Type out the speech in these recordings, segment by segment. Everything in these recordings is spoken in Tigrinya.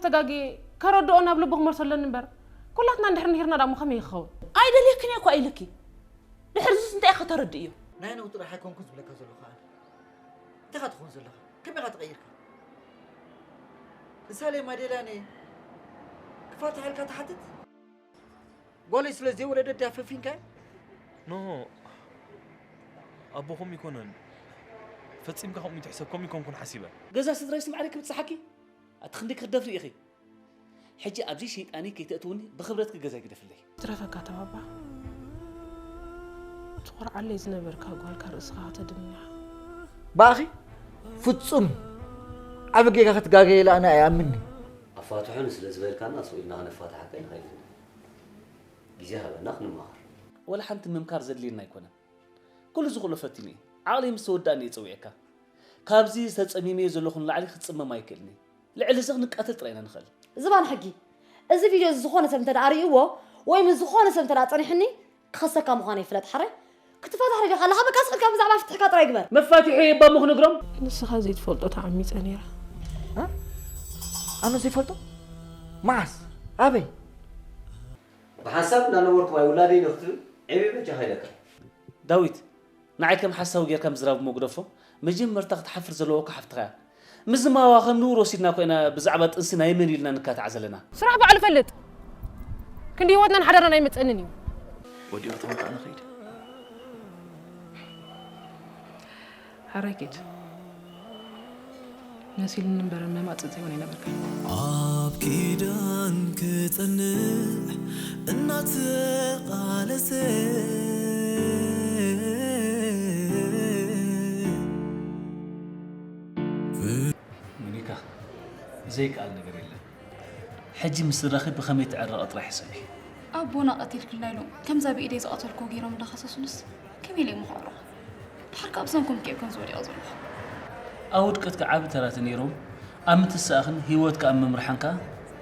ተጋጊ ከረድኦ ናብ ልቡ ክመልሶ ኣለኒ እምበር፣ ኩላትና እንድሕር ንሂርና ደኣ እሞ ከመይ ይኸውን? ኣይደልየክን እየ እኮ ኢልኪ። ድሕር ዙስ እንታይ ኢኻ ተረድእዮ? ናይ ነውቲ ጥራሕ ኣይኮንኩን ዝብለካ ዘለኹ ኣነ። እንታይ ኢኻ ትኸውን ዘለኻ? ከመይ ኢኻ ተቐይርካ? ንሳሌ ማዴላኔ ክፋትሓልካ ትሓትት? ጓለይ ስለ ዘይወለደት ድያ ፈፊንካያ? ኖ፣ ኣቦኹም ይኮነን። ፈጺምካ ከምኡ ትሕሰብ ከም ይኮንኩን ሓሲበ። ገዛ ስድራይስ ማዕረ ክብጽሓኪ? ኣቲ ክንደይ ክትደፍሪ ኢኺ? ሕጂ ኣብዚ ሸይጣኒ ከይተእትውኒ ብኽብረትኪ ገዛይ ግደፍለይ። ትረፈካ ተባባ። ትኾርዓለይ ዝነበርካ ጓልካ ርእስኻ ከተድንያ። ብኣኺ ፍጹም ዓቢ ጌጋ ክትጋገየ ኢለ ኣነ ኣይኣምንኒ። ኣፋትሑኒ ስለ ዝበልካና ስቕ ኢልና ከነፋትሓካ ኣይንኽእልን። ግዜ ሃበና ክንመሃር። ወላ ሓንቲ ምምካር ዘድልየና ኣይኮነን። ኩሉ ዝኽእሎ ፈቲነ እየ። ዓቕለይ ምስ ተወድኣኒ እየ ጸዊዐካ። ካብዚ ተጸሚመዮ ዘለኹ ንላዕሊ ክጽመም ኣይክእልን እየ። ልዕሊ እዚ ክንቃተል ጥራይ ኢና ንኽእል። ዝባን ሕጊ። እዚ ቪድዮ እዚ ዝኾነ ሰብ እንተ ደኣ ርእይዎ ወይ ምስ ዝኾነ ሰብ እንተ ደኣ ጸኒሕኒ ክኸሰካ ምዃነይ ፍለጥ ሓራይ። ክትፋታሕ ደሊኻ ኣለኻ በቃ ስቕ ኢልካ ብዛዕባ ፍትሕካ ጥራይ ግበር። መፋትሑ የባሙ ክነግሮም። ንስኻ ዘይትፈልጦ ተዓሚጸ ነይረ። እ? ኣነ ዘይፈልጦ? መዓስ? ኣበይ? ብሓንሳብ እንዳነበርኩም ኣይውላደይ ዶ ክትብል ዕብይ በጃኻ ኢለካ። ዳዊት፣ ንዓይ ከም ሓሳዊ ጌርካ ምዝራብ እሞ ግደፎ። መጀመርታ ክትሓፍር ዘለዎካ ሓፍትኻ እያ። ምስ ዝማዋ ከም ንቡር ወሲድና ኮይና ብዛዕባ ጥንሲ ናይ መን ኢልና ንካታዕ ዘለና። ስራሕ ባዕሉ ፈልጥ። ክንዲ ህይወትናን ሓዳርናን ኣይመጸንን እዩ። ወዲኡ ክትመጣ ንኸይድ። ሓራይ ኪድ። መሲሉኒ እምበር መማጽእ ዘይኮነ ይነበርካ። ኣብ ኪዳን ክጸንዕ እናተቓለሰ። ሙኒካ፣ ዘይከኣል ነገር የለን። ሕጂ ምስ ስድራኺ ብኸመይ ትዕረቒ ጥራሕ ሕሰቢ። ኣቦና ቀቲልክልና ኢሎም ከምዛ ብኢደይ ዝቐተልክዎ ገይሮም እንዳኸሰሱንስ ከመይ ኢለ እሞ ከዕርቖ? ድሓር ካብ ብሰንኮም ከይኮን ዝወዲቐ ዘለኹ። ኣብ ውድቀትካ ዓቢ ተራ ተነይሮም፣ ኣብ ምትሳእኽን ህይወትካ ኣብ ምምርሓን ከኣ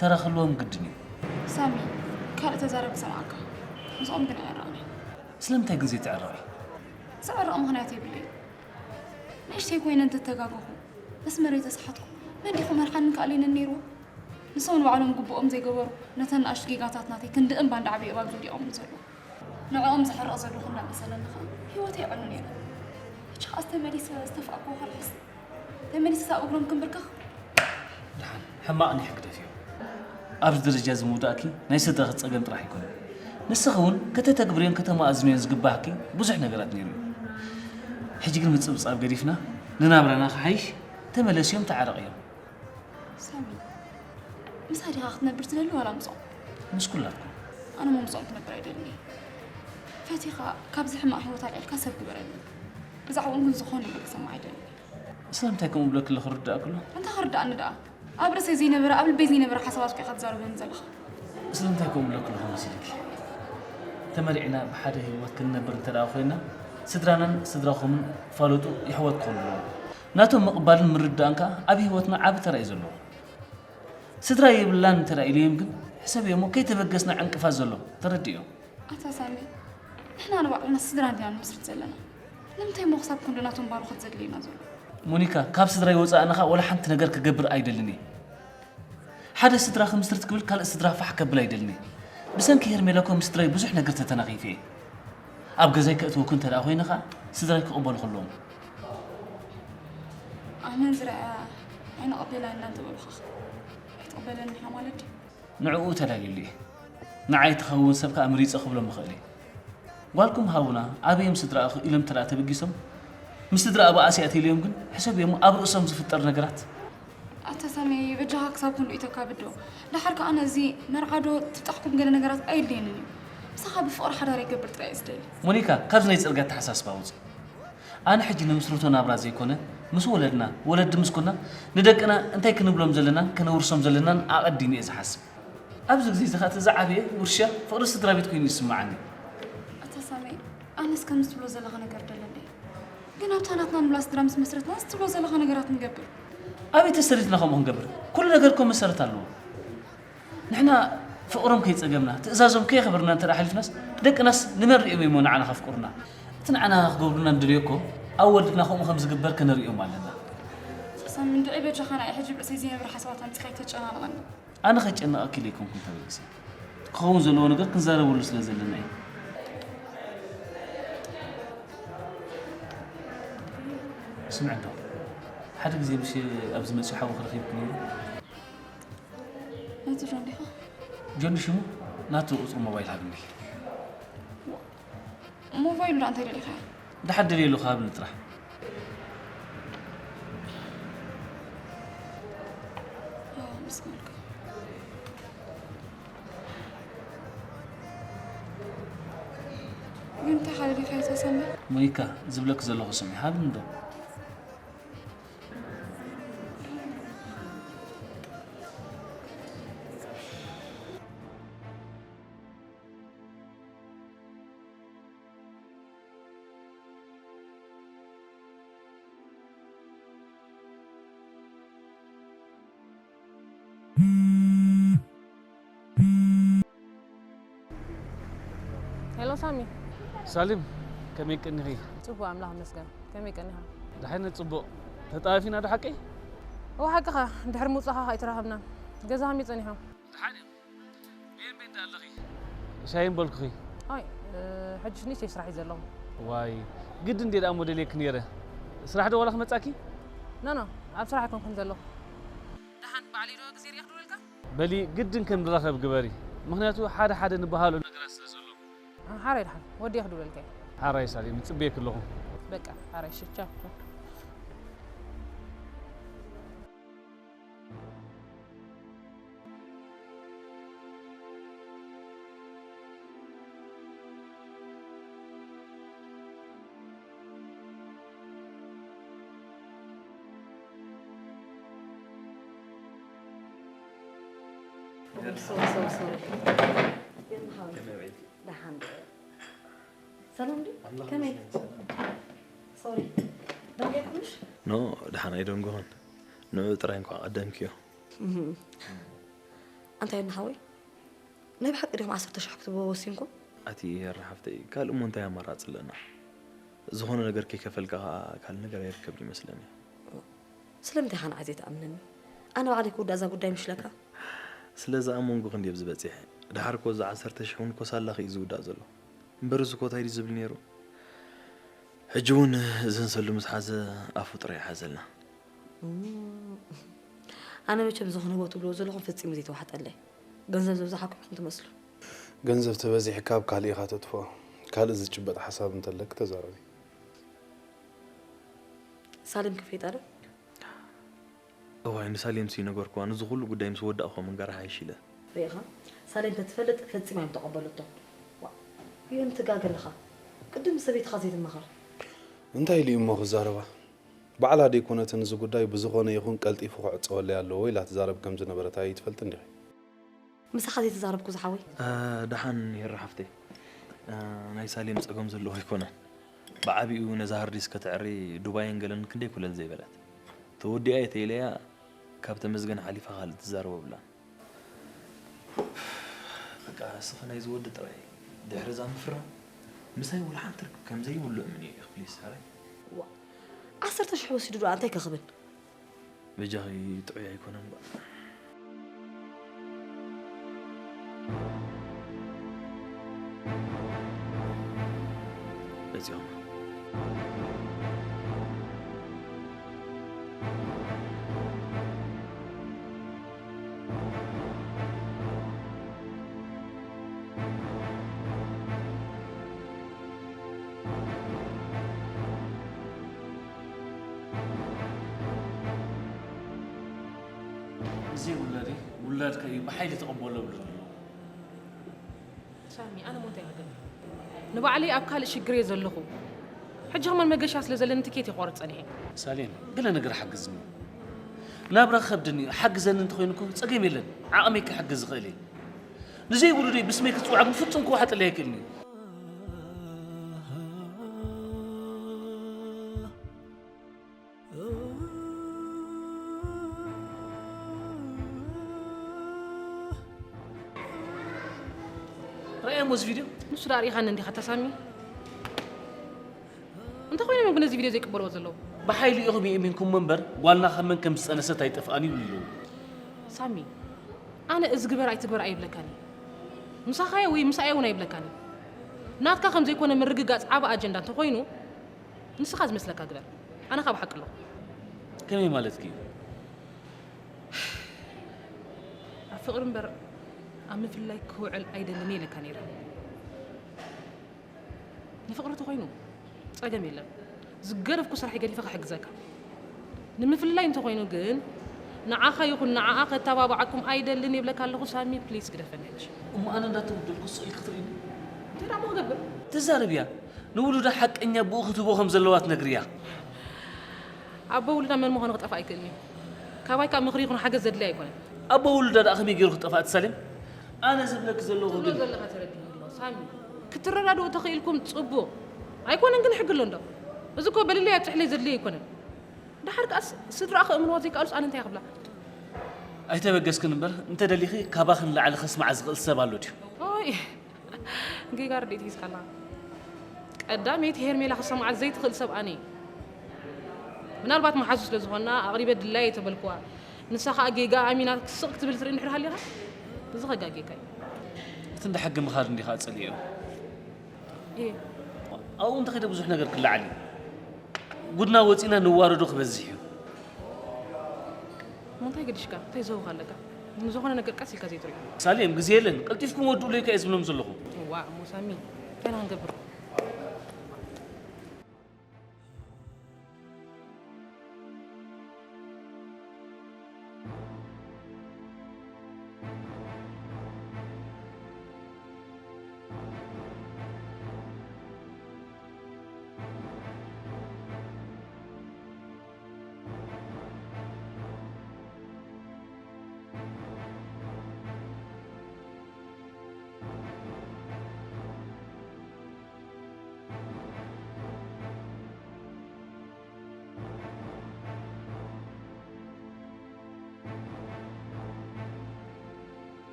ተራ ክህልዎም ግድን እዩ። ሳሚ፣ ካልእ ተዛረብ ክሰምዓካ። ምስኦም ግን ኣይዕረቕን እየ። ስለምንታይ ግን ዘይትዕረቒ? ዝዕረቕ ምኽንያት የብለይን። ንእሽተይ ኮይነ እንተተጋገኹ፣ መስመረይ ተሰሓትኩ፣ መን ዲኹ መርሓንን ክኣልየንን ነይርዎ? ንሶም ንባዕሎም ግቡኦም ዘይገበሩ፣ ነተን ንኣሽቱ ጌጋታት ናተይ ክንዲ እምባ እንዳዓበዩ እባብ ዝውዲቖምኒ ዘለዉ። ንዕኦም ዘሕርቕ ዘለኹ እናመሰለኒ ኸኣ ህይወተይ የዕኑ ነይረ። ሕጂ ኸኣ ዝተመሊሰ ዝተፋእክዎ ከልሕስ፣ ተመሊሰ ኣብ እግሮም ክንብርከኽ። ደሓን፣ ሕማቕ ኒሕ ግደፍዮ። ኣብዚ ደረጃ እዚ ምውዳእኪ ናይ ስድራኺ ጸገም ጥራሕ ኣይኮነን። ንስኺ እውን ከተተግብርዮን ከተመኣዝንዮን ዝግባእኪ ብዙሕ ነገራት ነይሩ እዩ። ሕጂ ግን ምጽብጻብ ገዲፍና ንናብራና ክሓይሽ ተመለስዮም ተዓረቕዮም። ሳሚ፣ ምሳይ ዲኻ ክትነብር ትደሊ ዋላ ምስኦም? ምስ ኩላትኩም። ኣነ እሞ ምስኦም ክነብር ኣይደልን እየ። ፈቲኻ ካብዚ ሕማቕ ህይወት ኣልዒልካ ሰብ ግበረኒ። ብዛዕባኦም ግን ዝኾነ ነገር ክሰምዕ ኣይደልን እየ። ስለምንታይ ከምኡ ብለኪ ኣለኹ ክርዳእ ከሎ? እንታይ ክርዳእኒ ደኣ? ኣብ ርእሰይ ዘይነበረ፣ ኣብ ልበይ ዘይነበረ ሓሳባት እኮ ኢኻ ትዛረበኒ ዘለኻ። ስለምንታይ ከምኡ ብለኪ ኣለኹ መሲልኪ? ተመሪዕና ብሓደ ህይወት ክንነብር እንተ ደኣ ኮይና፣ ስድራናን ስድራኹምን ክፋለጡ የሕዋት ክኾኑ ኣለዎም። ናቶም ምቕባልን ምርዳእን ከኣ ኣብ ህይወትና ዓቢ ተራ እዩ ዘለዎ። ስድራ የብላን እንተ ደኣ ኢለዮም ግን፣ ሕሰብዮ እሞ ከይተበገስና ዕንቅፋት ዘሎ ተረድእዮ። ኣታ ሳሚ፣ ንሕና ንባዕልና ስድራ እንዲና ንመስርት ዘለና። ንምንታይ እሞ ክሳብ ክንዶ ናቶም ባሮኻት ዘድልዩና ዘሎ? ሞኒካ፣ ካብ ስድራይ ወጻእ ኣነ ኸኣ ወላ ሓንቲ ነገር ክገብር ኣይደልን እየ። ሓደ ስድራ ክምስርት ክብል ካልእ ስድራ ፋሕ ከብል ኣይደልን እየ። ብሰንኪ ሄርሜላ እኮ ምስ ስድራይ ብዙሕ ነገር ተተናኺፈ እየ። ኣብ ገዛይ ከእትወኩ እንተ ደኣ ኮይነ ኸኣ ስድራይ ክቕበሉ ከለዎም። ኣነ ዝረኣያ ኣይንቕበላን ኢና እንተበሉኻ ኸ? ኣይትቕበለኒ ኢኻ ማለት ድዩ? ንዕኡ ተላልየሉ እየ። ንዓይ ትኸውን ሰብ ከኣ መሪጸ ክብሎም እኽእል እየ። ጓልኩም ሃቡና፣ ኣበዮም ስድራእኺ ኢሎም እንተ ደኣ ተበጊሶም፣ ምስ ስድራ ኣባኣ ሲኣ ተልዮም ግን፣ ሕሰብዮ እሞ ኣብ ርእሶም ዝፍጠር ነገራት። ኣታ ሳሚ፣ በጃኻ ክሳብ ክንድኡ ኣይተካብዶ። ደሓር ከኣ ነዚ መርዓ ዶ ትብጻሕኩም ገለ ነገራት ኣየድልየንን እዩ። ምሳኻ ብፍቕሪ ሓዳር ይገብር ጥራይ እየ ዝደሊ። ሞኒካ፣ ካብዚ ናይ ጽርግያ ኣተሓሳስባ ውጺ። ኣነ ሕጂ ንምስርቶ ናብራ ዘይኮነ፣ ምስ ወለድና፣ ወለዲ ምስ ኮና፣ ንደቅና እንታይ ክንብሎም ዘለናን ከነውርሶም ዘለናን ኣቐዲመ እየ ዝሓስብ። ኣብዚ ግዜ እዚ ኸኣ እቲ ዝዓበየ ውርሻ ፍቕሪ ስድራ ቤት ኮይኑ ይስምዓኒ። ኣታ ሳሚ፣ ኣነስ ከምዚ ትብሎ ዘለኻ ነገር ደለኒ። ግን ኣብታ ናትና ንብላ ስድራ ምስ መስረትና፣ እዚ ትብሎ ዘለኻ ነገራት ንገብር። ኣበይ ተሰሪትና ከምኡ ክንገብር? ኩሉ ነገር እኮ መሰረት ኣለዎ። ንሕና ፍቕሮም ከይጸገምና፣ ትእዛዞም ከየኽበርና እንተ ደኣ ሓሊፍናስ፣ ደቅናስ ንመን ርእዮም እሞ ንዓና ከፍቅሩና? እቲ ንዓና ክገብሩና ንደልዮ እኮ፣ ኣብ ወለድና ከምኡ ከም ዝግበር ከነርእዮም ኣለና። ሳሚ፣ እንድዒ በጃኻ ንዓይ ሕጂ ኣብ ርእሰይ ዘይነብር ሓሳባት ኣምጺኻ ኣይተጨናንቐኒ። ኣነ ከጨንቐኪ ኢለ ኣይኮንኩን ተበግሰ። ክኸውን ዘለዎ ነገር ክንዛረበሉ ስለ ዘለና እዩ። ስምዕ እንዶ፣ ሓደ ግዜ ምስ ኣብዚ መፂኡ ሓዊ ክረኺብኩ ነይሩ። ናቱ ጆን ዲኻ? ጆን ሽሙ ናቱ ቁፅሪ ሞባይል ሃብኒ። ሞባይሉ ደኣ እንታይ ደሊኻ? ደሓር ደልየሉ ሃብኒ ጥራሕ። ኣዎ፣ ምስ መልካ። ግን እንታይ ካልእ ዲኻ ተሰምዕ? ሞኒካ፣ ዝብለኪ ዘለኹ ስምዒ፣ ሃብኒ እንዶ። ሄሎ ሳሚ። ሳሊም፣ ከመይ ቀኒኺ? ጽቡቕ ኣምላኽ ይመስገን። ከመይ ቀኒኻ? ደሓን ጽቡቕ። ተጣፊና ዶ ሓቀይ? እወ ሓቅኻ፣ ድሕሪ ምውጻኻ ኣይተራኸብናን። ገዛ ከመይ ጸኒሖም? ደሓን እዮም። ብየን በይን ኣለኺ? ሻሂ ምበልኩኺ። ኣይ፣ እ፣ ሕጂ ንእሽተይ ስራሕ እዩ ዘለኹ። ዋይ፣ ግድን ድየ ደኣ እሞ ደልየኪ ነይረ። ስራሕ ዶ ዋላ ክመጻኪ? ኖ፣ ኖ፣ ኣብ ስራሕ ኣይኮንኩን ዘለኹ። ደሓን ባዕለይ ዶ ግዜ ርኢኽ ድውለልካ? በሊ ግድን ከም ንራኸብ ግበሪ። ምኽንያቱ ሓደ ሓደ ንበሃሎ ነገራት ስለ ዘሎ። ሓራይ ደሓን፣ ወዲ ክድውለልካ እዩ። ሓራይ ሳሌም፣ ይጽበየኪ ኣለኹ። በቃ፣ ሓራይ ሽቻ። ሶሪ፣ ሶሪ፣ ሶሪ። ደሓን። ሰላም ድዩ? ኣምላኽ ከመይ? ይመስገን፣ ሰላም። ሶሪ። ደንገርኩሽ? ኖ፣ ደሓን ኣይደንጎኹን። ንዑ ጥራይ እንኳ ቀደምክዮ። እህ። ኣንታ የና ሓወይ፣ ናይ ብሓቂ ዲኹም ዓሰርተ ሽሕ ክትህብዎ ወሲንኩም? ኣቲ የራ ሓፍተይ፣ ካልእ እሞ እንታይ ኣማራጺ ኣለና? ዝኾነ ነገር ከይከፈልካ ኸኣ ካልእ ነገር ኣይርከብን ይመስለኒ። ስለምንታይ ኸኣ ንዓይ ዘይትኣምነኒ? ኣነ ባዕለይ ክውዳእ እዛ ጉዳይ ምሽለካ? ስለ ዝኣመንኩ ክንድየ ኣብዚ በጺሐ። ደሓር እኮ እዚ ዓሰርተ ሽሕ እውን እኮ ሳላኺ እዩ ዝውዳእ ዘሎ። እምበር እዚ እኮ እንታይ ድዩ ዝብል ነይሩ? ሕጂ እውን እዘን ሰሉ ምስ ሓዘ ኣፉ ጥራይ ይሓዘልና። እም፣ ኣነ መቸም እዚ ክንህቦ ትብልዎ ዘለኹም ፈጺሙ ዘይተዋሕጠለይ። ገንዘብ ዘብዝሓኩም ኢኹም ትመስሉ። ገንዘብ ተበዚሕካ ኣብ ካልእ ኢኻ ተጥፍኦ። ካልእ ዝጭበጥ ሓሳብ እንተለኪ ተዛረቢ። ሳሌም ከፈይጣ ዶ? እዋይ፣ ንሳሌምሲ ነገርኩዋ፣ ነዚ ኩሉ ጉዳይ ምስ ወዳእኩዎ ምንጋር ይሓይሽ ኢለ። ርኢኻ? ሳሌም ተትፈልጥ ፈጺማ እዮም ተቐበለቶ። ዋ፣ ዮኒ ትጋገ ኣለኻ። ቅድም ምስ ሰበይትኻ ዘይትማኸር። እንታይ ኢሉ እዩ እሞ ክዛረባ? ባዕላ ደይኮነትን እዚ ጉዳይ ብዝኾነ ይኹን ቀልጢፉ ክዕጸወለይ ኣለዎ ኢላ ትዛረብ ከም ዝነበረት ኣይትፈልጥን ዲኺ? ምሳኻ ዘይተዛረብኩ ዝሓወይ? እ፣ ደሓን የራ ሓፍተይ። እ፣ ናይ ሳሌም ጸገም ዘለዎ ኣይኮነን። ብዓቢኡ ነዛ ሃርዲስ ከተዕሪ ዱባይን ገለን ክንደይ ኮለል ዘይበለት። ተወዲኣ እየ ተኢለያ ካብ ተመስገን ሓሊፋ ካልእ ትዛረቦ ብላን። በቃ እስኺ ናይዚ ወዲ ጥራይ ድሕሪ እዛ ምፍራም ምሳይ ወላ ሓንቲ ርክብ ከም ዘይብሉ እምንዮ ኢኺ ፕሊስ ሓራይ። ዋ፣ ዓሰርተ ሽሕ ወሲዱ ዶ ኣንታይ ከኽብል? በጃኺ ጥዑይ ኣይኮነን እባ። በዚኦም። እዚ ውላደይ ውላድካ እዩ፣ ብሓይሊ ተቐበሎ ብሎ ኣሎ። ሳሚ፣ ኣነ ሞ እንታይ ክገብር? ንባዕለይ ኣብ ካልእ ሽግር እየ ዘለኹ። ሕጂ ከማን መገሻ ስለ ዘለኒ ትኬት ይቆርጽ ጸኒሐ። ሳሌም፣ ገለ ነገር ሓግዝኒ። ናብራ ከብድኒ፣ ሓግዘኒ እንተኾይኑ እኮ ጸገም የለን። ዓቕመይ ክሕግዝ ዝኽእል እየ። ንዘይውሉደይ ብስመይ ክትጽውዓ ግን ፍጹም ክዋሕጠለይ ኣይክእልን እዩ። ረኣየሞ እዚ ቪድዮ? ንሱ ደኣ ርኢኻኒ እንዲኻ ተሳሚ? እንተኾይኖም እዮም ግን ነዚ ቪድዮ ዘይቅበልዎ ዘለዉ? ብሓይሊ ኢኹም የእሚንኩሞ እምበር፣ ጓልና ካብ መን ከም ዝጸነሰት ኣይጠፍኣን ይብሉ ኣለዉ። ሳሚ፣ ኣነ እዚ ግበር ኣይትግበር ኣይብለካን እየ። ምሳኻየ ወይ ምሳየ እውን ኣይብለካን እየ። ናትካ ከም ዘይኮነ ምርግጋጽ ዓቢ ኣጀንዳ እንተኾይኑ፣ ንስኻ ዝመስለካ ግበር። ኣነ ካብ ሓቂ ኣለኹ። ከመይ ማለትኪ እዩ? ኣብ ፍቕሪ እምበር ኣብ ምፍልላይ ክውዕል ኣይደልን እየ ኢለካ ነይረ። ንፍቕሪ ተኾይኑ ጸገም የለን። ዝገደፍኩ ስራሕ ገዲፈ ክሕግዘካ። ንምፍልላይ እንተኾይኑ ግን ንዓኻ ይኹን ንዓኣ ከተባብዓኩም ኣይደልን ይብለካ ኣለኹ ሳሚ፣ ፕሊስ ግደፈኒ ሕጂ። እሞ ኣነ እንዳተበደልኩ ስቕ ኢልኪ ክትርእይኒ? እንታይ ደኣ እሞ ክገብር? ተዛረብያ። ንውሉዳ ሓቀኛ ብኡ ክትህቦ ከም ዘለዋ ትነግርያ። ኣቦ ውሉዳ መን ምዃኑ ክጠፍእ ኣይክእልን እዩ። ካባይ ከኣ ምኽሪ ይኹን ሓገዝ ዘድልያ ኣይኮነን። ኣቦ ውሉዳ ደኣ ከመይ ገይሩ ክጠፍኣ ትሳሌም? ኣነ ዝብለኪ ዘለኹ ትብሎ ግን ዘለኻ ተረዲእኒ ኣሎ ሳሚ። ክትረዳድኡ ተኽኢልኩም ጽቡቕ። ኣይኮነን ግን ሕጊ ኣሎ እንዶ። እዚ እኮ በልለይ ኣብጽሕለይ ዘድልዮ ኣይኮነን። ደሓር ከኣስ ስድራኣ ከእምንዋ ዘይከኣሉስ ኣነ እንታይ ክብላ? ኣይተበገስክን እምበር እንተደሊኺ ካባኺ ንላዕሊ ከስምዓ ዝኽእል ሰብ ኣሎ ድዩ? ኦይ ጌጋ ርድኢት ሒዝካ ኣለኻ። ቀዳመይቲ ሄርሜላ ክትሰምዓ ዘይትኽእል ሰብ ኣነ እየ። ምናልባት መሓዙ ስለ ዝኾና ኣቕሪበ ድላየ ተበልክዋ። ንሳ ኸኣ ጌጋ ኣሚና ስቕ ክትብል ትርኢ እንድሕር ሃሊኻ እዚ ከጋግየካ እዩ። እቲ እንዳ ሕጊ ምኻድ እንዲኻ ጸሊኡ። እየ። ኣብኡ እንተኸይደ ብዙሕ ነገር ክለዓል እዩ። ጉድና ወጺና ንዋረዶ ክበዝሕ እዩ። እሞ እንታይ ገዲሽካ? እንታይ ዘውካ ኣለካ? ንዝኾነ ነገር ቀስ ኢልካ ዘይትሪኦ። ሳሌም ግዜ የለን፣ ቀልጢፍኩም ወድኡለይ እየ ዝብሎም ዘለኹ። እዋ እሞ ሳሚ እንታይ ኢና ክንገብር?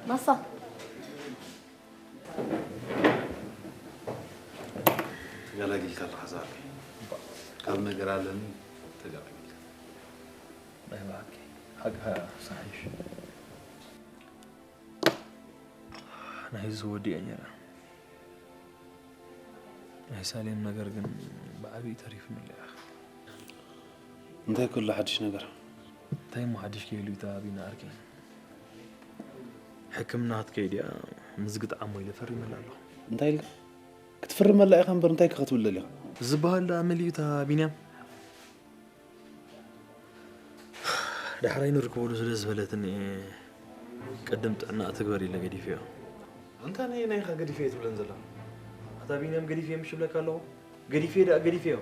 ማሳ ተገላጊልካ ኣለኻ ዝሃርከይ። ካብ ነገር ኣለኒ ተገላጊልካ። ናይ ብሓቂ ሓቅኻ ሳሒሽ። ናይ እዚ ወዲአ ነይረ። ናይ ሳሌም ነገር ግን ብዓብዪ ተሪፉኒ ኣሎ። እንታይ ከሎ ሓድሽ ነገር? እንታይ እሞ ሓድሽ ከይህሉ እዩ ተባቢና ዓርከይ። ሕክምና ክትከይድ እያ ምስ ግጥዓሞ ኢለ ፈሪመላ ኣለኹ። እንታይ ኢልካ? ክትፍርመላ ኢኻ እምበር እንታይ ከ ክትብል ደሊኻ? ዝበሃል ደኣ መሊኡ እታ ቢንያም። ዳሕራይ ንርከበሉ ስለ ዝበለትኒ እየ ቅድም ጥዕናኣ ትግበር ኢለ ገዲፈዮ። ኣንታ ነየናይ ኢኻ ገዲፈዮ ትብለን ዘለኻ? ኣታ ቢንያም ገዲፈዮ ምሽ እብለካ ኣለኹ። ገዲፈዮ ደኣ ገዲፈዮ።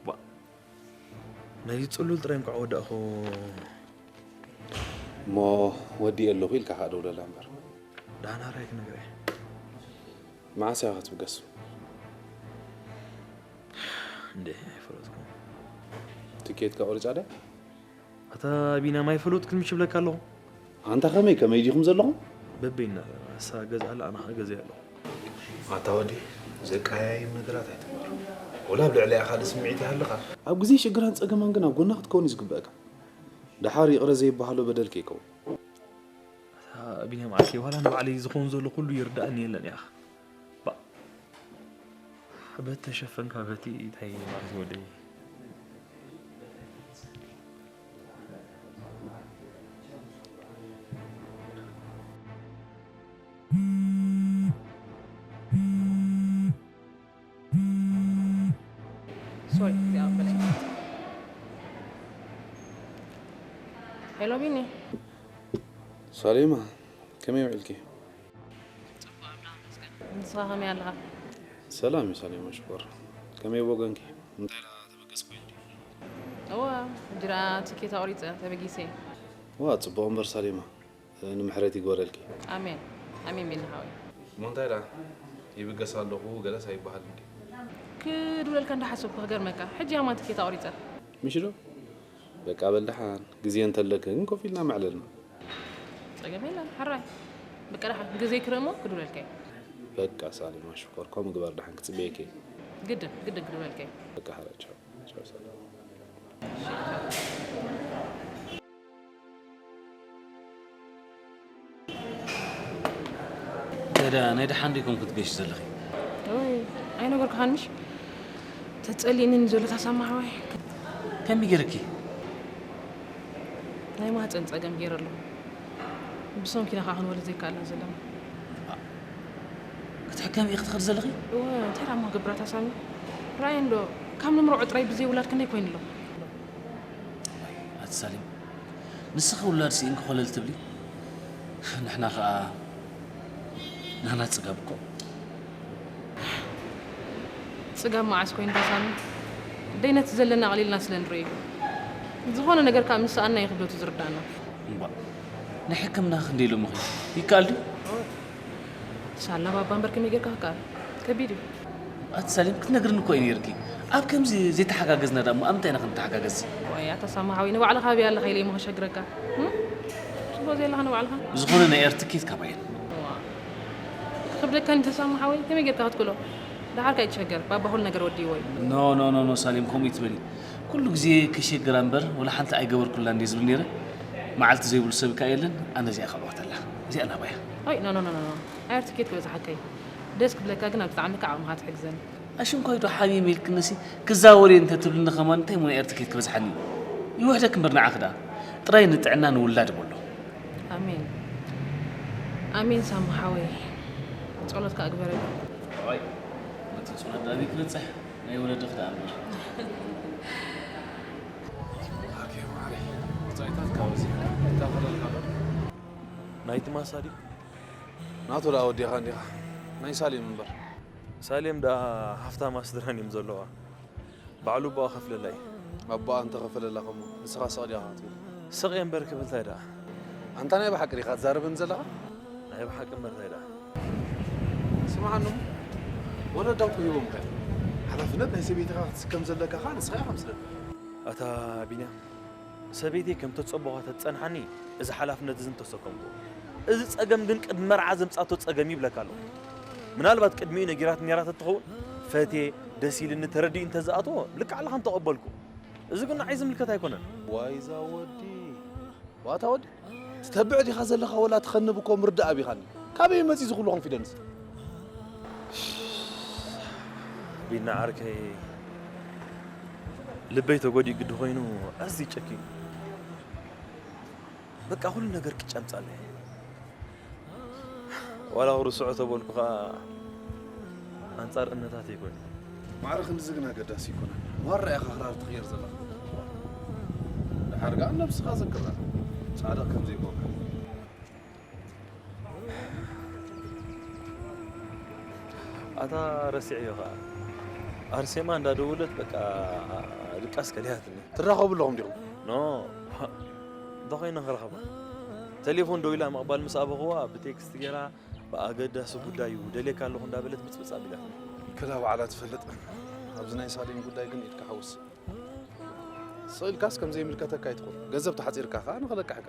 ባ ናይዚ ጽሉል ጥራይ እንኳዕ ወዳእኹ። እሞ ወዲኤ ኣለኹ ኢልካ ከኣ ደውለላ እምበር። ደሓን ኣራይ ክነግራ እየ። መዓስ ኢኻ ክትብገስ? እንዴ ኣይፈለጥኩ። ትኬትካ ቆሪጻ ድያ? ኣታ ቢንያም ኣይፈለጥኩን ምሽ እብለካ ኣለኹ። ኣንታ ከመይ ከመይ ዲኹም ዘለኹም? በበይና እሳ ገዝኣላ ኣነ ኸኣ ገዝእ ኣለኹ። ኣታ ወዲ ዘቀያይም ነገራት ኣይትግበር። ወላ ኣብ ልዕሊኣ ካልእ ስምዒት ይሃልኻ። ኣብ ግዜ ሽግራን ጸገማን ግን ኣብ ጎና ክትከውን እዩ ዝግበእካ። ደሓር ይቕረ ዘይበሃሎ በደል ከይከውን። ኣታ ቢንያም ዓርከይ ዋላ ንባዕለይ ዝኸውን ዘሎ ኩሉ ይርድኣኒ የለን ያኽ። ባ በቲ ተሸፈንካ በቲ እንታይ ማለት ወደይ። ሶሪ እዚኣ በለኝ። ሄሎ ቢኒ። ሳሌማ ከመይ ውዒልኪ? ንስኻ ከመይ ኣለኻ? ሰላም እዩ ሳሌማ ሽኮር። ከመይ ወገንኪ? እንታይ ኢላ ተበገስ ኮይን ድዩ? እወ ሕጂ ደኣ ትኬት ኣቑሪጸ ተበጊሰ። ዋ ጽቡቕ እምበር ሳሌማ ንምሕረት ይግበረልኪ። ኣሜን ኣሜን ቢኒ ሓወይ። እሞ እንታይ ደኣ ይብገስ ኣለኹ ገለስ ኣይበሃልን ድዩ? ክድውለልካ እንዳሓሰብኩ ክገርመካ፣ ሕጂ እያ ማን ትኬት ኣቑሪጸ። ምሽ ዶ? በቃ በል ደሓን፣ ግዜ እንተለካ ግን ኮፍ ኢልና መዕለልና። ጸገም የለን፣ ሕራይ። በቃ ደሓን፣ ግዜ ክርኢ እሞ ክድውለልካ እየ። በቃ ሳሊማ ሽኮር፣ ከምኡ ግበር ደሓን፣ ክጽበየኪ እየ። ግድን፣ ግድን ክድውለልካ እየ። በቃ ሕራይ፣ ቻው። ቻው ሳሊማ። ከዳ ናይ ደሓን ዲኹም ክትገሽ ዘለኺ? ወይ፣ ኣይነገርኩኻን ምሽ? ተጸሊእኒ ዘሎ ታሳማ ሓወይ። ከመይ ገይርኪ? ናይ ማህጸን ጸገም ገይረ ኣለኹ። ብሰንኪ ኢና ከዓ ክንወልድ ዘይከኣልና ዘለና። ክትሕከሚ ኢኺ ትኸዲ ዘለኺ? እወ፣ እንታይ ደኣ እሞ ክገብር ኣታ ሳሚ? ርኣዮ እንዶ፣ ካብ ንምርዖ ጥራይ ብዘይ ውላድ ክንደይ ኮይኑ ኣሎ? ኣቲ ሳሊም፣ ንስኺ ውላድ ስኢንኪ ኮለል ትብሊ፣ ንሕና ኸኣ ናና ጽጋብ እኮ። ጽጋብ መዓስ ኮይኑ ኣታ ሳሚ? ደይ ነቲ ዘለና ኣቕሊልና ስለ ንርእዮ እዩ። ዝኾነ ነገር ከኣ ምስ ሰኣንና እዩ ክብደቱ ዝርዳእና። እምባእ፣ ንሕክምና ክንደይ ኢሎምኺ? ይከኣል ድዩ? ሳላ ባባ እምበር ከመይ ጌርካ ክከኣል? ከቢድ እዩ። ኣቲ ሳሌም ክትነግርኒ እኮ እዩ ነይርኪ። ኣብ ከምዚ ዘይተሓጋገዝና ደኣ እሞ ኣብ ምንታይ ኢና ክንተሓጋገዝ? ወይ ኣታ ሳማ ሓወይ ንባዕልኻ ኣብያ ኣለኻ ኢለ እሞ ከሸግረካ። እም? ጽቡቕ ዘየለኻ ንባዕልኻ። ብዝኾነ ናይ ኤር ትኬት ካባየን። ዋ። ክብደካ እንተ ሳማ ሓወይ ከመይ ጌርካ ክትክሎ? ደሓር ከይትሸገር ባባ ኩሉ ነገር ወዲዎ እዩ። ኖ ኖ ኖ ኖ ሳሌም ከምኡ ይትበሊ። ኩሉ ግዜ ከሸግራ እምበር ወላ ሓንቲ ኣይገበርኩላን ድየ ዝብል ነይረ። መዓልቲ ዘይብሉ ሰብ ከኣ የለን። ኣነ እዚኣ ከዕወተላ። እዚኣ ናባያ። ኣይ ኖ ኖ ኖ ኖ። ኣየር ትኬት ክበዝሓካ እዩ። ደስ ክብለካ ግን ኣብ ዝጠዓመካ ዓቕምኻ ትሕግዘኒ። ኣሽንኳይ ዶ ሓሚመ ኢልክነሲ ክዛወር እየ እንተ ትብልኒ ከማን እንታይ እሞ ናይ ኤር ትኬት ክበዝሓኒ እዩ? ይውሕደኪ እምበር ንዓኺ ደኣ። ጥራይ ንጥዕና ንውላድ በሎ። ኣሜን። ኣሜን ሳሙ ሓወይ። ጸሎትካ ኣግበረሉ። ኣይ፣ ነቲ ጽሎት ዳኒ ክበጽሕ ናይ ወለዲ ክደኣ እምበር። ኣኬ ማሪ፣ ብጻይታት ካብ እዚ እንታይ ፈለልካ ዶ? ናይቲ ማሳ ድዩ? ናቱ ደኣ ወዲኻ እንዲኻ። ናይ ሳሌም እምበር። ሳሌም ደኣ ሃፍታማ ስድራን እዮም ዘለዋ። ባዕሉ ኣቦኣ ከፍለላ እዩ። ኣቦኣ እንተኸፈለላ ከሞ ንስኻ ስቕ ዲኻ ክትብል? ስቕ እየ እምበር ክብል እንታይ ደኣ? ኣንታ ናይ ብሓቂ ዲኻ ትዛረበኒ ዘለኻ? ናይ ብሓቂ እምበር እንታይ ደኣ? ስምዓኒ እሞ፣ ወለዳ እኮ ሂቦምካ እዮም። ሓላፍነት ናይ ሰበይትኻ ክትስከም ዘለካ ኸኣ ንስኻ ኢኻ መስለኒ። ኣታ ቢንያም፣ ሰበይተይ ከም ተጸበኹዋ ተትጸንሓኒ፣ እዚ ሓላፍነት እዚ ምተሰከምኩ። እዚ ጸገም ግን ቅድሚ መርዓ ዘምጻቶ ጸገም እዩ ይብለካ ኣለኹ። ምናልባት ቅድሚኡ ነጊራት ነይራ ተትኸውን፣ ፈትየ፣ ደስ ኢልኒ፣ ተረዲኡ እንተዝኣትዎ፣ ልክዕ ኣለኻ ምተቐበልኩ። እዚ ግን ንዓይ ዝምልከት ኣይኮነን። ዋይ እዛ ወዲ። ዋታ ወዲ፣ ትተብዕ ዲኻ ዘለኻ ወላ ትኸንብ እኮ ምርዳእ ኣቢኻኒ። ካበይ መጺ እዚ ኩሉ ኮንፊደንስ? ቢና ዓርከይ፣ ልበይ ተጎዲኡ ግዲ ኮይኑ ኣዝዩ ጨኪኑ። በቃ ኩሉ ነገር ቅጭ ኣምጻለይ። ዋላ ክርስዖ ተበልኩ ኸኣ ኣንጻር እምነታተይ ኮይኑ። ማዕረ ክንድዚ ግን ኣገዳሲ ኣይኮነን። ዋራ ኢኻ ክራር ትቕየር ዘለኻ። ድሓር ከኣ ነብስኻ ዘክራ። ጻድቕ ከም ዘይኮንካ። ኣታ ረሲዐዮ ኸኣ። ኣርሴማ እንዳደወለት በቃ ድቃስ ከሊኣትኒ። ትራኸቡ ኣለኹም ዲኹም? ኖ። እንተኾይኑ ክረኸባ። ቴሌፎን ደዊላ ምቕባል ምስ ኣበኹዋ ብቴክስት ገይራ ብኣገዳሲ ጉዳይ እዩ ደልየካ ኣለኹ እንዳበለት ብጽብጽ ኣቢላትኒ። ክላ ባዕላ ትፈልጥ። ኣብዚ ናይ ሳሌም ጉዳይ ግን ኢድካ ሓውስ። ስቕ ኢልካስ ከም ዘይምልከተካ ኣይትኹን። ገንዘብ ተሓጺርካ ኸኣ ንኽለቅሕካ።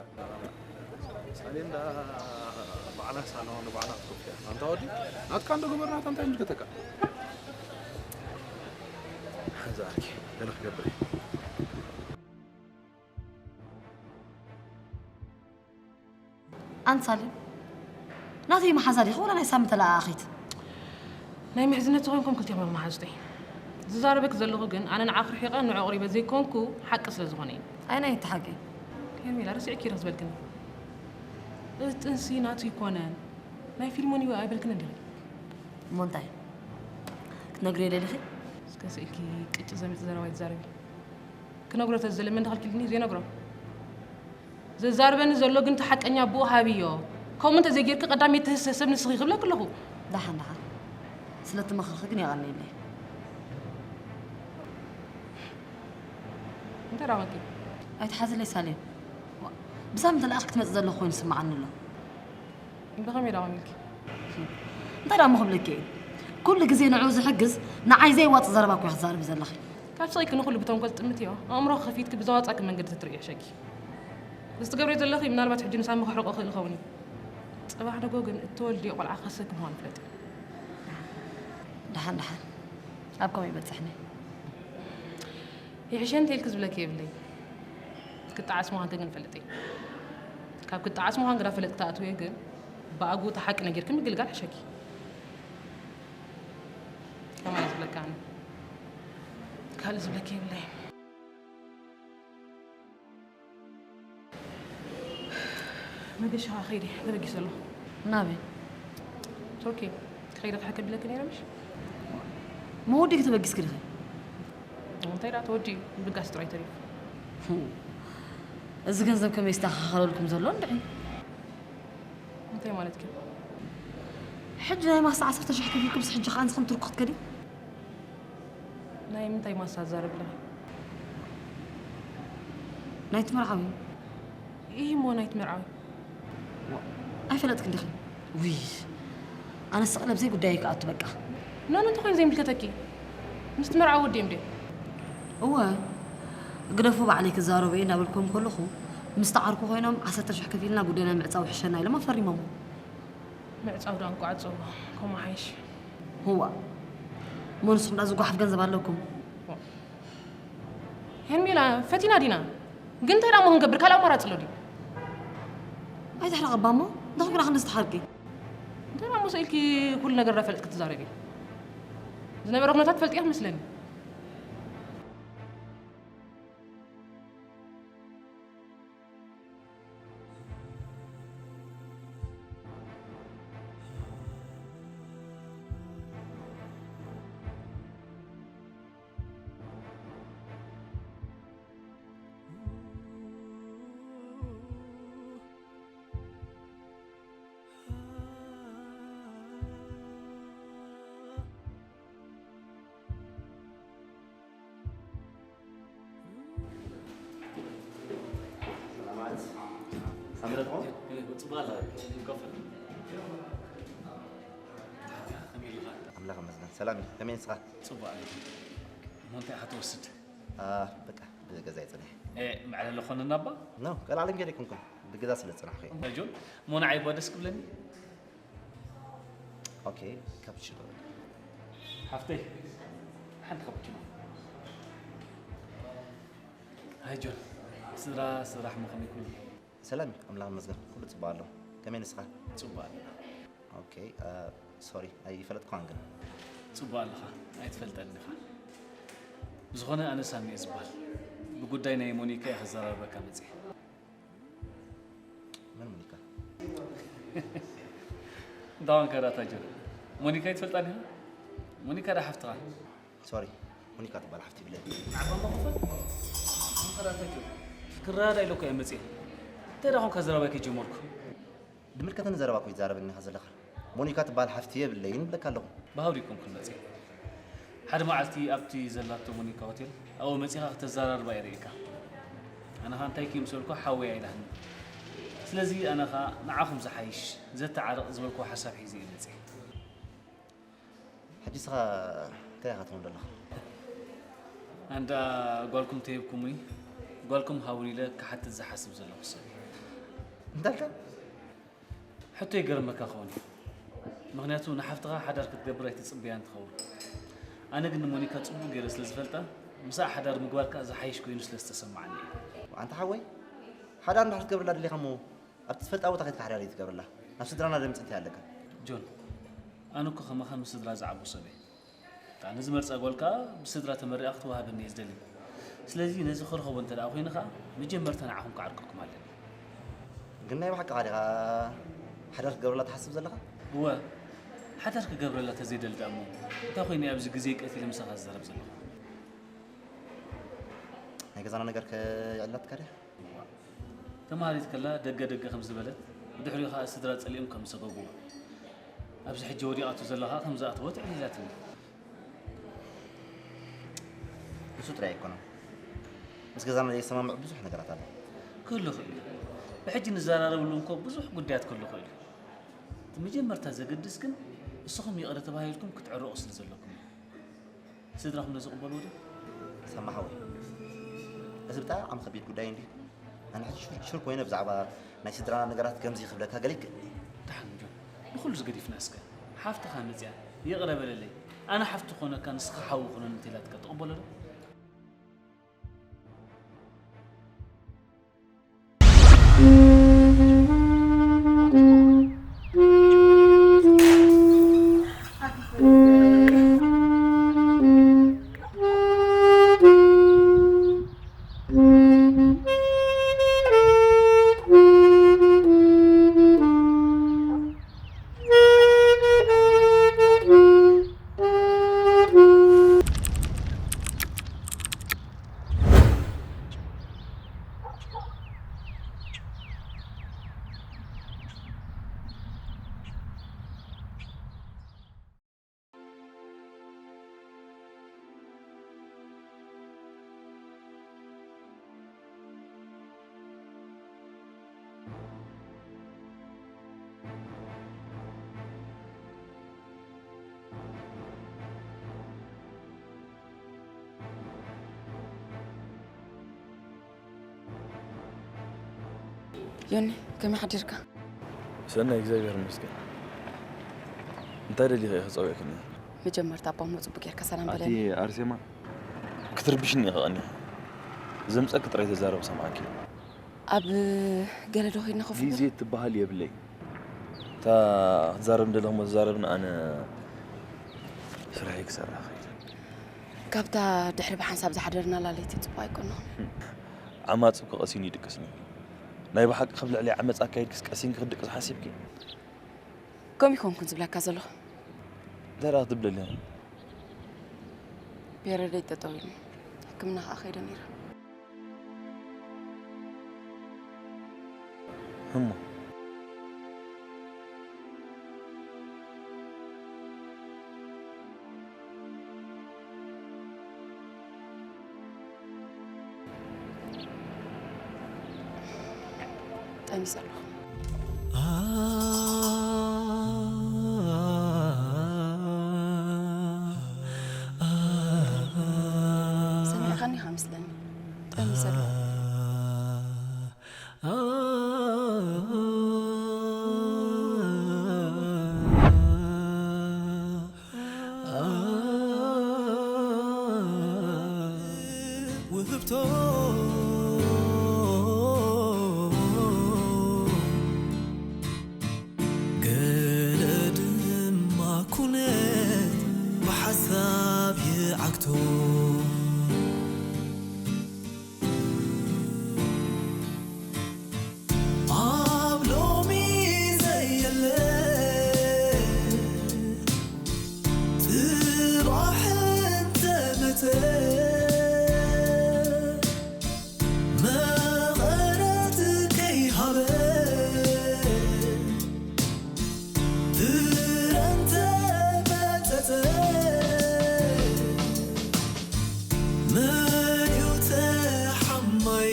ሳሌም ደኣ ባዕላ ሳሎን ንባዕላ ክትከፍቶ እያ። ኣንታ ወዲ፣ ናትካ እንዶ ገበርናታ እንታይ ይምልከተካ? ሓንዛ ዓርኪ፣ ገለ ክገብር እየ። ኣንሳሊ ናተይ መሓዛ ዲኺ ወላ ናይ ሳሚ ተለኣኣኺት? ናይ ምሕዝነት ዝኾንኩም ክልቲኹም ኢኹም መሓዙተይ። ዝዛረበኪ ዘለኹ ግን ኣነ ንዓኺ ርሒቐ ንዑ ኣቕሪበ ዘይኮንኩ ሓቂ ስለ ዝኾነ እዩ። ኣይ ናይ እቲ ሓቂ? ሄርሜላ ረሲዕኪ ኢኺ ዝበልክኒ። እዚ ጥንሲ ናቱ ይኮነን ናይ ፊልሞን እዩ ኣይበልክን እንዲኺ? እሞ እንታይ ክትነግርዮ ደሊኺ? እስከ ስኢልኪ ቅጭ ዘምጽ ዘረባ ይትዛረቢ። ክነግሮ ተዝደሊ መን ደኸልኪልኒ ዘይነግሮ? ዘዛርበኒ ዘሎ ግን እቲ ሓቀኛ ኣቦኡ ሃብዮ። ከምኡ እንተዘይጌርኪ ቀዳመይቲ ትህሰ ሰብ ንስኺ ክብለኪ ኣለኹ። ደሓን ደሓን። ስለቲ ምኽርኺ ግን የቐንየለይ። እንታይ ዳበልኪ? ኣይትሓዝለይ ሳሌም። ዋ፣ ብሳምንት ለኣኽ ክትመጽእ ዘለኹ ኮይኑ ይስምዓኒ ኣሎ። ብኸመይ ዳቐሚልኪ? እንታይ ዳሞ ክብለኪ እየ? ኩሉ ግዜ ንዕኡ ዝሕግዝ ንዓይ ዘይዋጽእ ዘረባ እኮ ክትዛረቢ ዘለኺ። ካብ ስቕ ኢልኪ ንኹሉ ብተንኮል ትጥምትዮ፣ ኣእምሮኺ ከፊትኪ ብዘዋጽኣኪ መንገዲ ተትርእዮ ሕሸኪ። እዚ ትገብርዮ ዘለኺ ምናልባት ሕጂ ንሳሚ ከሕርቆ ይኽእል ይኸውን እዩ። ጽባሕ ንግሆ ግን እትወልድዮ ቆልዓ ክኸሰኪ ምዃኑ ፍለጢ። ደሓን ደሓን ኣብ ከመይ ይበጽሕኒ? ይሕሸ እንተ ኢልኪ ዝብለኪ የብለይን። ክትጠዓሲ ምዃንኪ ግን እፈልጥ እየ። ካብ ክትጠዓሲ ምዃን ግዳ ፈለጥኪ ትኣትውዮ ግን ብኣግኡ እቲ ሓቂ ነጊርኪ ምግልጋል ሕሸኪ። ከማይ ዝብለካ ኣነ ካልእ ዝብለኪ የብለይን። መገሻ ከይደ ተበጊሰ ኣለኹ። ናበይ? ቱርኪ ከይደ ክሕከ ቢለኪ ነይረ ምሽ? መወዲእኪ ተበጊስኪ ዲኺ? እንታይ ደኣ ተወዲኡ ብጋስ ጥራይ ተሪፉ። እዚ ገንዘብ ከመይ ይስተኻኸለልኩም ዘሎ እንድዒ? እንታይ ማለትኪ? ሕጂ ናይ ማሳ ዓሰርተ ሽሕ ከፊልኩምስ ሕጂ ከኣ ንስኽን ቱርኪ ክትከዲ? ናይ ምንታይ ማሳ ትዛረቢ ኣለኺ? ናይቲ መርዓዊ። ኢሂ እሞ ናይቲ መርዓዊ። ኣይፈለጥክን ዲኺ? ውይ ኣነስ ቀለብ ዘይጉዳየይ ክኣቱ በቃ። ኖኖ እንተኾይኑ ዘይምልከተኪ። ምስቲ መርዓዊ ወዲኦም ድዮም? እወ ግደፉ ባዕለይ ክዛረቦ እየ እናበልክዎም ከለኹ ምስ ተዓርኩ ኮይኖም ዓሰርተ ሽሕ ከፊልና ጉዳይና ምዕፃው ይሕሸና ኢሎም ኣፈሪሞሞ። ምዕፃው ደኣ እንቋዕ ዓፀዎ ከምኡ ሓይሽ። እዋ እሞ ንስኹም ደኣ ዝጓሓፍ ገንዘብ ኣለኩም። ሄርሜላ ፈቲና ዲና ግን እንታይ ደኣ እሞ ክንገብር ካልእ ኣማራፂ ኣሎ ድዩ? ኣይትሕረቐባ እሞ እንታይ ኮይና ክንድዚ ትሓርቂ? እንታይ ደኣ እሞ ስኢልኪ ኩሉ ነገር ደኣ ፈለጥኪ ትዛረቢ? ዝነበረ ኩነታት ትፈልጥዮ ትመስለኒ። ኣምላኽ ይመስገን። ሰላም እዩ። ከመይ ንስኻ? ጽቡቕ ኣለ። እሞ እንታይ ኢኻ ትወስድ? በቃ ብገዛ ይጽንሕ። መዕለሊ ኾነና እባ? ኖ፣ ቀልዓለም ገይረ ኣይኮንኩን። ብገዛ ስለ ዝጸናሕኩ እየ። ጆን፣ እሞ ንዓይ እባ ደስ ክብለኒ። ኦኬ፣ ካፕቺኖ። ሓፍተይ፣ ሓንቲ ካፕቺኖ። ሃይ ጆን፣ ስድራ ስራሕ ሞ ከመይ ኩሉ? ሰላም እዩ ኣምላኽ ይመስገን ኩሉ ጽቡቕ ኣሎ። ከመይ ንስኻ? ጽቡቕ ኣለና። ኦኬ ሶሪ ኣይፈለጥኳን ግን። ጽቡቕ ኣለኻ ኣይትፈልጠኒ ኢኻ። ብዝኾነ ኣነ ሳሚ እየ ዝበሃል። ብጉዳይ ናይ ሞኒካ እየ ከዘራርበካ መጽየ። መን ሞኒካ? እንታይ ኮንካ ደኣ ታጀር? ሞኒካ ኣይትፈልጣን ኢኻ? ሞኒካ ደኣ ሓፍትኻ? ሶሪ ሞኒካ ትበሃል ሓፍቲ የብለይን። ዓባማ ክፈል ኣንፈራተጆ ክረዳዳ ኢለኮ እየ መፅየ። እንታይ ደኣ ኮንካ ዘረባይ ከይጀመርኩ? ዝምልከተኒ ዘረባ እኮ እዩ ትዛረበኒ ኢኻ ዘለኻ። ሞኒካ ትበሃል ሓፍቲ የብለይን እብለካ ኣለኹ። ብሃውሪ ኣይኮንኩን መፅየ። ሓደ መዓልቲ ኣብቲ ዘላቶ ሞኒካ ሆቴል ኣብኡ መፂኻ ክተዘራርባ እየ ርእየካ። ኣነ ኸኣ እንታይ ክይምሰልኩ ሓወይ ኣይላህኒ። ስለዚ ኣነ ኸኣ ንዓኹም ዝሓይሽ ዘተዓርቕ ዝበልክዎ ሓሳብ ሒዘ እየ መፅየ። ሕጂ ንስኻ እንታይ ኢኻ ትብል ዘለኻ? ኣንዳ ጓልኩም ተሂብኩምኒ፣ ጓልኩም ሃቡኒ ኢለ ክሓትት ዝሓስብ ዘለኹ ሰብ እየ። እንታይ ኢልካ? ሕቶ ይገርመካ ክኸውን እዩ። ምኽንያቱ ንሓፍትኻ ሓዳር ክትገብር ኣይትጽበያን ትኸውን። ኣነ ግን ንሞኒካ ጽቡቕ ገይረ ስለ ዝፈልጣ፣ ምስኣ ሓዳር ምግባር ከኣ ዝሓይሽ ኮይኑ ስለ ዝተሰማዓኒ እዩ። ኣንታ ሓወይ፣ ሓዳር እንድሕር ክትገብረላ ደሊኻ እሞ ኣብቲ ትፈልጣ ቦታ ከይድካ ሓዳር ኣይትገብረላ። ናብ ስድራና ደምጽ እንታይ ኣለካ? ጆን፣ ኣነ እኮ ከማኻ ምስ ስድራ ዝዓብኹ ሰብ እየ። እታ ንዝመርጻ ጓል ከኣ ብስድራ ተመሪቓ ክትወሃበኒ እየ ዝደሊ። ስለዚ ነዚ ክረኽቦ እንተ ደኣ ኮይነ ከኣ መጀመርታ ንዓኹም ክዓርቀኩም ኣለኒ። ግን ናይ ብሓቅኻ ዲኻ ሓዳር ክትገብረላ ትሓስብ ዘለኻ? እወ፣ ሓዳር ክገብረላ ተዘይደሊ ደኣ እሞ እንታይ ኮይነ እየ ኣብዚ ግዜይ ቀቲለ ምሳኻ ዝዛረብ ዘለኹ? ናይ ገዛና ነገር ከ የዕልላትካ ድያ? ተማሃሪት ከላ ደገ ደገ ከም ዝበለት ብድሕሪኡ ኸኣ ስድራ ጸሊኦም ከም ዝሰገጉዋ ኣብዚ ሕጂ ወዲቓቶ ዘላ ኸኣ ከም ዝኣተወት ኣዕሊላትኒ። ንሱ ጥራይ ኣይኮነን፣ ምስ ገዛና ዘይሰማምዕ ብዙሕ ነገራት ኣሎ። ክህሉ ይኽእል እዩ። ብሕጂ ንዘራረበሉ እንኮ ብዙሕ ጉዳያት ክህሉ ይኽእል እዩ። እቲ መጀመርታ ዘገድስ ግን እስኹም ይቕረ ተባሂልኩም ክትዕረቑ ስለ ዘለኩም እዩ። ስድራኹም ነዚ ይቕበልዎ ድዮም? ሰማ ሓወይ፣ እዚ ብጣዕሚ ከቢድ ጉዳይ እንድዩ። ኣነ ሕጂ ሽር ሽር ኮይነ ብዛዕባ ናይ ስድራና ነገራት ከምዚ ክብለካ ገለ ይክእል። ደሓን ጆን፣ ንኹሉ ዝገዲፍና እስከ ሓፍትኻ መጺኣ ይቕረ በለለይ፣ ኣነ ሓፍቲ ክኾነካ ንስኻ ሓው ክኾነኒ እንተኢላትካ ትቕበሎ ዶ? ዮኒ፣ ከመይ ሓዲርካ? ሰናይ፣ እግዚኣብሔር ይመስገን። እንታይ ደሊኺ ኢኺ ጸዊዕክኒ? መጀመርታ ኣቦ እሞ ጽቡቅ ጌርካ ሰላም ኣቲ በለኒ። ኣርሴማ፣ ክትርብሽኒ ኢኺ ቀኒኺ። ዘምጸኪ ጥራይ ተዛረቢ ሰምዓኪ። ኣብ ገለ ዶ ኸይድና ኮፍ ግዜ ንብል? ትበሃል የብለይ። እታ ክትዛረብ እንደለኹ እሞ ተዛረብኒ፣ ኣነ ስራሐይ ክሰርሕ ኸይድ። ካብታ ድሕሪ ብሓንሳብ ዝሓደርናላ ለይቲ ጽቡቕ ኣይኮነን። ዓማጽ እኮ ቀሲኑ ይድቅስ ነይሩ። ናይ ብሓቂ ካብ ልዕሊ ዓመጽ ኣካይድክስ ቀሲንኪ ክትድቅስ ሓሲብኪ? ከምኡ ይኮንኩን ዝብለካ ዘለኹ። እንታይ ደኣ ክትብለለይ? ፔሬደይ ጠጠው ኢሉ፣ ሕክምና ከኣ ከይደ ነይረ። እሞ ጠኒሰ ኣለኹ። ሰሚዕኻኒ ኢኻ መስለኒ። ጠኒሰ ኣለኹ። ውህብቶ ገለ ድማ ኩነት ብሓሳብ ይዓግቶ። ኣብ ሎሚ ዘየለ ጽባሕ እንተመተ መቐረት ከይሃበ ፍረ እንተመጸጸ መን እዩ ተሓማይ?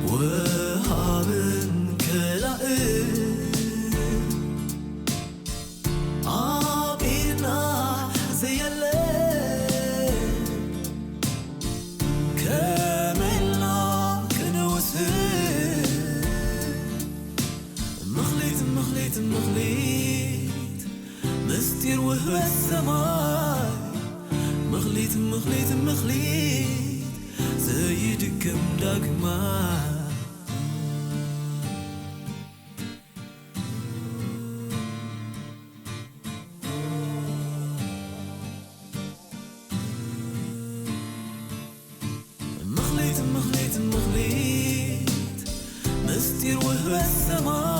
ወሃብን ከላእን ኣብ ኢድና ዘየለ ከመይ ኢልና ክንውስን? ምኽሊት፣ ምኽሊት፣ ምኽሊት፣ ምስጢር ውህበት ሰማይ። ምኽሊት፣ ምኽሊት፣ ምኽሊት፣ ዘይድገም ዳግማይ። ምኽሊት፣ ምኽሊት፣ ምኽሊት፣ ምስጢር ውህበት ሰማይ።